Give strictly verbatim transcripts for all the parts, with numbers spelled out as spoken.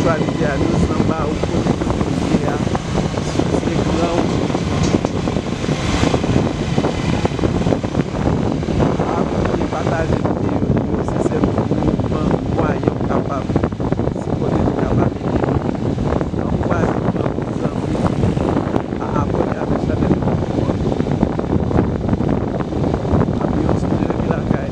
Pral di a nou sanba ou kote nou ye a, se gran ou. Pa bliye pataje videyo nou yo, se sèl pou nou ban mwayen pou kapab sipòte nou, kapab ede nou. Ankouraje fanmi, zanmi a abòne avèk chanèl nou. Api yon sou Jeremi Lakay.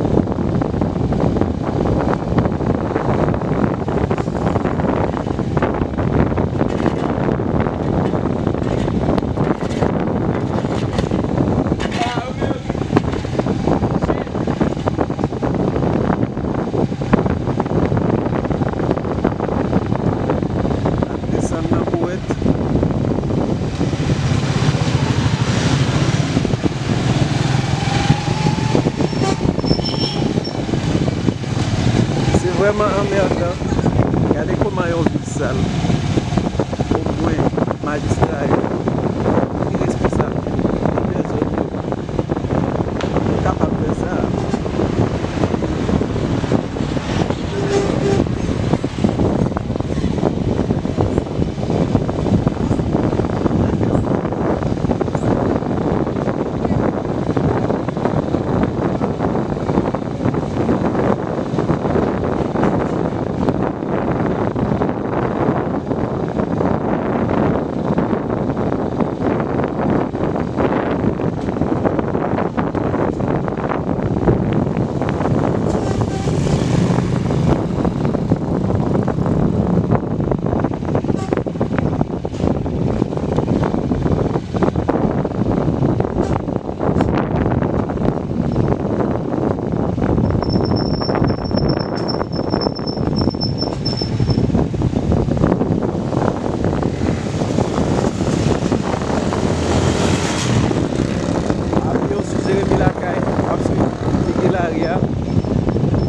Desann nan Powèt. Se vrèman anmèdan. Gade kòman yon vil sal. Omwen majistra yo, ki responsab yo, ki pèsòn yo, yo kapab fè sa. Api yo sou Jeremi Lakay, ap swiv figi lari a,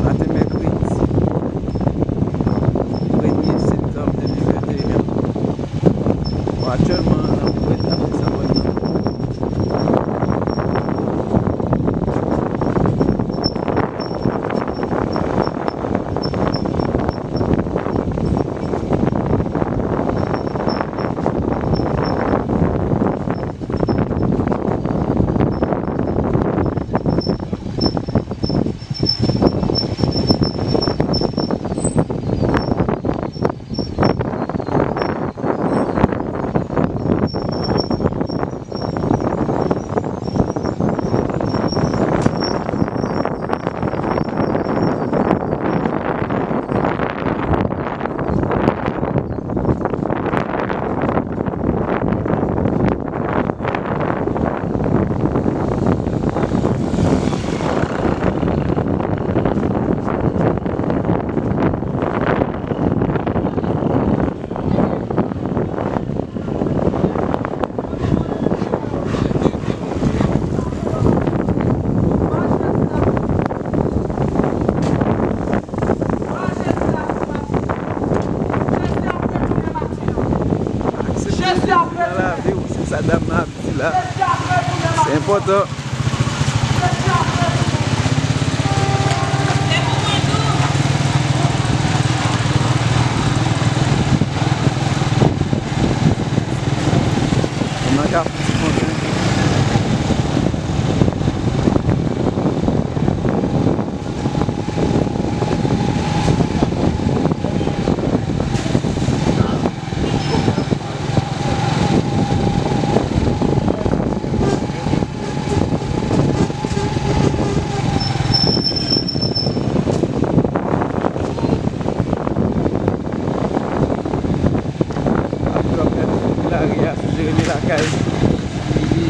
maten mèkredi, premye septanm de mil venteyen an. Bon, aktyèlman, nan Powèt, ap desann nan. Aksepte Jezi nan lavi w, se sa dam nan ap di la. Se enpòtan. Nan ka fouti kontan. Ap twòp gade figi lari a sou Jeremi Lakay. Figi.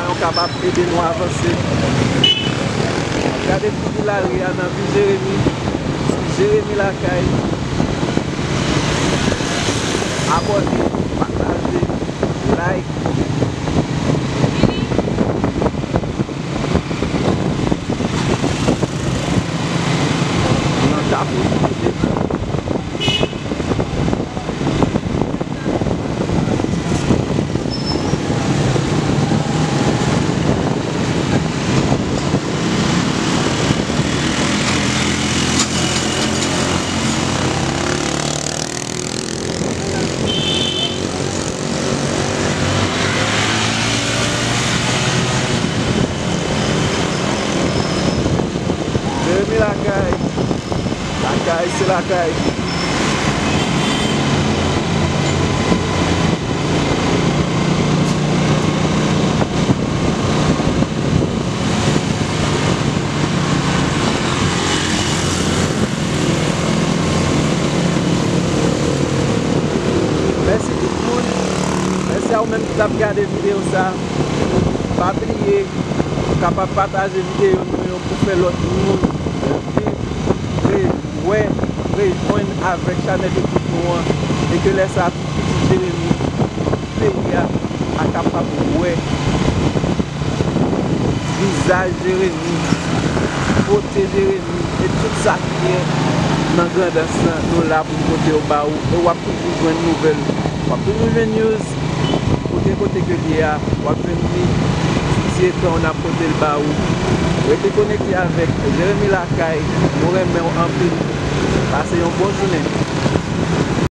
Yo kapab ede nou avanse. Gade figi lari a nan vil Jeremi, sou Jeremi Lakay. Abòne, pataje, like. Nan Kafou Site. Jeremi Lakay. Lakay, se lakay. Mèsi tout moun. Mèsi a ou menm ki t ap gade videyo sa. Pa bliye, ou kapab pataje videyo nou yo pou fè lòt moun viv, re-, wè, rejwenn avèk chanèl YouTube nou an, e ke lè sa a tout pitit Jeremi, tout peyi a, a kapab wè vizaj Jeremi, bote Jeremi, e tout sa ki gen nan Grandans lan, nou la pou n pote yo ba ou, e w ap toujou jwenn nouvèl, w ap toujou jwenn news, kote kote ke l ye a, w ap jwenn li sou ti ekran w, n ap pote l ba ou. Rete konekte avèk Jeremi Lakay, nou renmen w anpil, pase yon bon jounen.